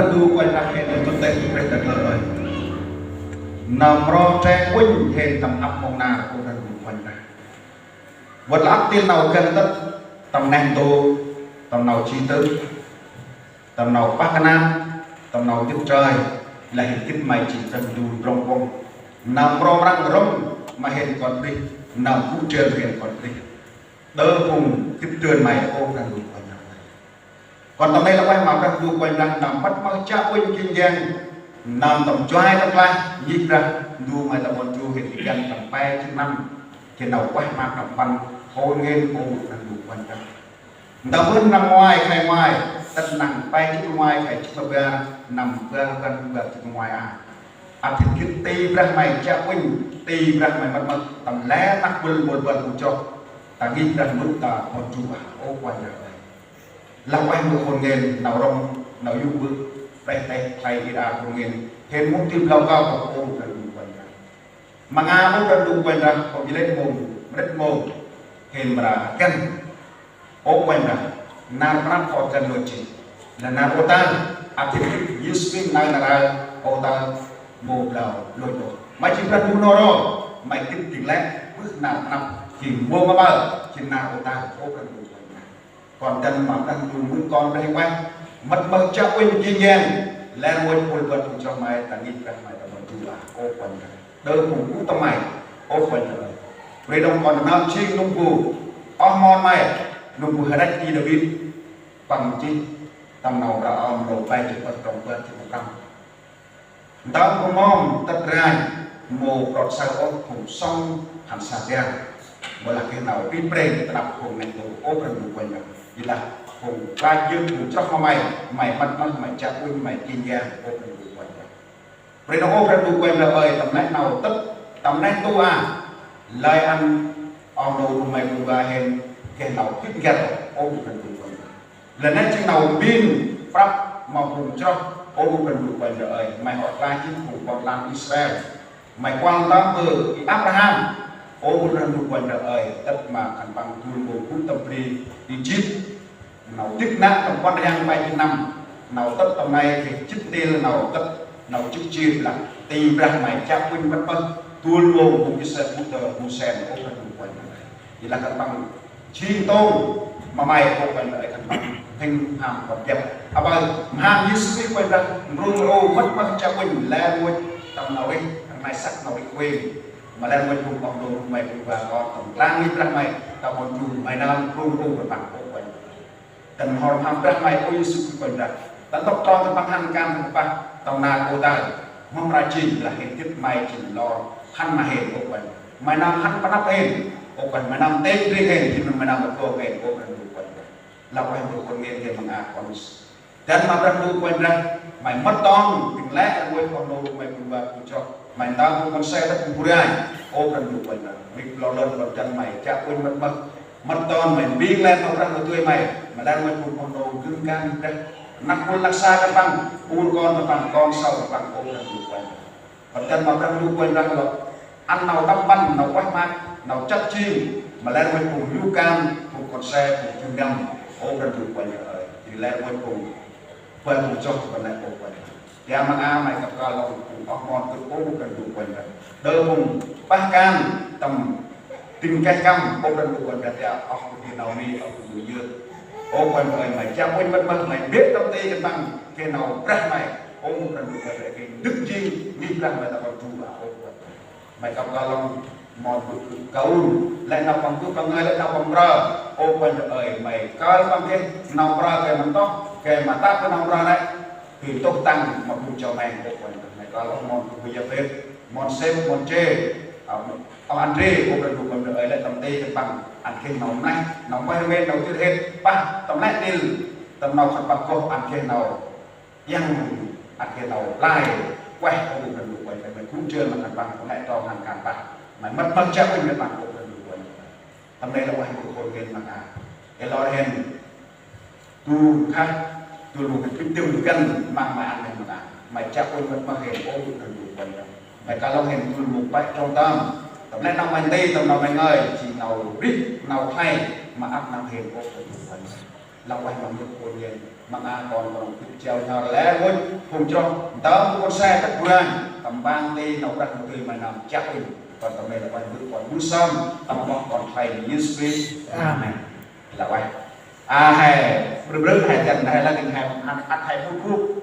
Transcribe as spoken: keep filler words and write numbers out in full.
Ndu Kôranh Brah hên dŭt têh dŭt breh ta kalơ ơi. Nau mro tre uănh hên tâm ăp mông nar, ơ Brah Ndu Kôranh Brah. Văt lah ăp ntil nau găn tât tâm neh ntu, tâm nau ji tư̆, tâm nau pah knap, tâm nau dĭk trơi, lah hên gĭt May jêng Brah Ndu ndrŏng pŭng. Nau mro mrăng rŏng ma hên kon brih, nau gŭ trơn hên kon brih. Đơ phung gĭt trơn May, ơ Brah Ndu Kôranh Brah. Kon tâm nây lah ueh ma Brah Ndu Kôranh Brah nơm mât ma chiă uănh jêng jang, nơm tâm chuai tâm klaih, ngih Brah Ndu May ta ƀon jru hên găn tâm pe jât năm, geh nau ueh ma tâm păn khôn ngoan, ơ Brah Ndu Kôranh Brah. Ntơm bơh năm ngoai khay ngoai, tât nâng pe jât ngoai khay jât ma bar, năm bar bar bar jât ngoai a. Ăt hên gĭt ti Brah May chiă uănh, ti Brah May mât ma tâm lĕ năk bŭl bŭl bŭl bŭl chroh, ta ngih Brah Ndu ta ƀon jru a, ơ Kôranh Brah. Lah ueh ma khôn ngoan, nau rŏng, nau yô̆ bơ̆, reh têh, khlay ir a khôn ngoan, hên mŭt ti blau kâo, ơ Brah Ndu Kôranh Brah. Ma nga, ơ Brah Ndu Kôranh Brah, kâo jêh lĕ mông, mrêt mông, hên mra găn, ơ Kôranh Brah, nar mra kâo găn lôch jêh. Lah nar ôta, ăt hên gĭt Yêsu Krist nau nar ôta, mâu blau lôch ôh. May jêng Brah Ndu n'ho ro, May gĭt jêng lĕ, bơh nar mra, jêng mông aƀaơ, jêng nar ôta, ơ Brah Ndu Kôranh Brah. Kon dăn ma Brah Ndu mưch kon breh ueh, mât ma chiă uănh jêng jang, lĕ rngôch bŭl bŭl bŭl chroh May, ta ngih Brah May ta ƀon jru a, ơ Kôranh Brah. Đơ phung gŭ tâm May, ơ Kôranh Brah. Brei đŏng kon nơm jêng nơm gŭ, oh mon May, nơm gŭ H'Dayt i Đavid, păng jêh, tâm Nau Mprơ Ơm, nau pe jât pơh, trong bar jât ma prăm. Ntơm phung mâm tât ranh, mâu prot saơ ôh phung sŏng hăn sa tiang. Mâu lah geh nau pit prêng ta năp phung neh ntu, ơ Brah Ndu Kôranh Brah. Jêh lah phung klach yơk, phung chroh ma May, May mât ma, May chiă uănh, May jêng jang, ơ Brah Ndu Kôranh Brah. Brei nau, ơ Brah Ndu Kôranh Brah ơi, tâm neh nau tât, tâm neh ntu a, lơi ăn oh nô May Bunong hên geh nau gĭt găt, ơ Brah Ndu Kôranh Brah. Lĕ nĕ jêng nau mbĭn prăp ma phung chroh, ơ Brah Ndu Kôranh Brah ơi, May hŏ kla jêh phung ƀon lan Israel. May kuăl ntơm bơh i Abraham, ơ Brah Ndu Kôranh Brah ơi, tât ma khân păng dôl mông gŭ tâm bri Êjip. Nau dĭk năk tâm puăn rhiăng pe jât năm, nau tât tâm nây geh jât ntil nau tât, nau jâk jêr lah ti Brah May chiă uănh mât ma dôl mông phung Israel gŭ ta Gôsen, ơ Brah Ndu Kôranh Brah. Jêh lah khân păng jêng tông ma May, ơ Kôranh Brah ơi, khân păng hên mham kon biăp. Aƀaơ mham Yêsu Krist Kôranh Brah, ndrung rô mât ma chiă uănh lĕ rngôch tâm nau rêh, tâm nau săk, nau rêh kuêng. Ma lĕ rngôch phung oh nô May Bunong kon tâm klang ngih Brah May ta ƀon jru, May nơm ndrung rô khân păng, ơ Kôranh Brah. Dăn ma hŏ mham Brah May, ơ Yêsu Krist Kôranh Brah. Dăn ntŭk trong khân păng hăn kan khân păng tâm nar ôta, mâm mra jêng lah hên gĭt May jêng lor hăn ma hên, ơ Kôranh. May nơm hăn panăp hên, ơ Kôranh, May nơm têng drêng hên, jêng May nơm mpôl hên, ơ Brah Ndu Kôranh Brah. Lah ueh ma khôn ngoan geh măng a kon. Dăn ma Brah Ndu Kôranh Brah, May mât ton, tĭng lĕ rngôch oh nô May Bunong, phung chroh. May ntơm phung kon se tât phung bu ranh, ơ Brah Ndu Kôranh Brah. Mik lo lơn kon dăn May chiă uănh mât ma. Mât ton May mbĭng lĕ nau Brah Ndu tui May, ma lĕ rngôch phung oh nô gưng kan Brah. Năk bŭl năk sa khân păng, ur kon khân păng, kon sau khân păng, ơ Brah Ndu Kôranh Brah. Kon dăn ma Brah Ndu Kôranh Brah lŏ ăn nau tâm păn, nau ueh măt, nau chăt jêng, ma lĕ rngôch phung yô̆ kan, phung kon se, phung jŭm răm, ơ Brah Ndu Kôranh Brah ơi. Jêh lĕ rngôch phung, phung chroh, kon lĕ ơ Kôranh Brah. Tia măng a May kăp kơl lŏng phung oh mon gâp, ơ Brah Ndu Kôranh Brah. Đơ phung pah kan tâm dâng keh kăm, ơ Brah Ndu Kôranh Brah, tia oh phung nau mi, oh phung nau yơk. Ơ Kôranh Brah ơi, May chiă uănh mât ma, May mbĭt tâm ti khân păng geh nau Brah May, ơ Brah Ndu Kôranh Brah, geh dâk jêng ngih Brah May ta ƀon jru a, ơ Kôranh Brah. May kăp kơl lŏng mon gâp, gâp kơl lĕ nau păng gâp păng ngơi, lĕ nau păng mprơ, ơ Kôranh Brah ơi, May kơl păng geh nau mprơ, geh ma ntoh, geh ma tât nau mprơ nây. Geh tôh tăng ma phung chiau meng, ơ Kôranh Brah. May kơl lŏng mon gâp Yôsep, mon Sem, mon Che, a, oh Andre, ơ Brah Ndu Kôranh Brah ơi, lĕ tâm ti khân păng ăn geh nau mleh, nau meh mên, nau jêr hêt, pah tâm lĕ ntil tâm nau khân păng goh ăn geh nau yang, ăn geh nau play ueh, ơ Brah Ndu Kôranh Brah. May gŭ jêh ma khân păng, tâm lĕ trong hăn kan pah. May mât ma chiă uănh khân păng, ơ Brah Ndu Kôranh Brah. Tâm nây lah ueh ma khôn ngoan măng a. Ê lor hên du khah, dôl mông hên bĭt dơm găn măng ma ăn hên măng a. May chiă uănh mât ma hên, ơ Brah Ndu Kôranh Brah. May kơl lŏng hên dôl mông păi trong tơm. Tâm lĕ nau May nti, tâm nau May ngơi, jêng nau rêh, nau khlay ma ăp nau hên, ơ Brah Ndu Kôranh Brah. Lah ueh ma Mbơ̆ Pôn Yêng, ma a kon kon bĭt jao nhar lĕ rngôch phung chroh, ntơm kon se tât bu ranh, tâm ban ti nau Brah Ndu tui ma nơm chiă uănh. Kon tâm ban lah ueh Mbơ̆ Pôn Mbơ̆ Sâm, tâm amoh Kon Khlay Yêsu Krist. Amen. Lah ueh. A he, brơ brơ he dăn he lah dâng he ăn ăt he bu bu.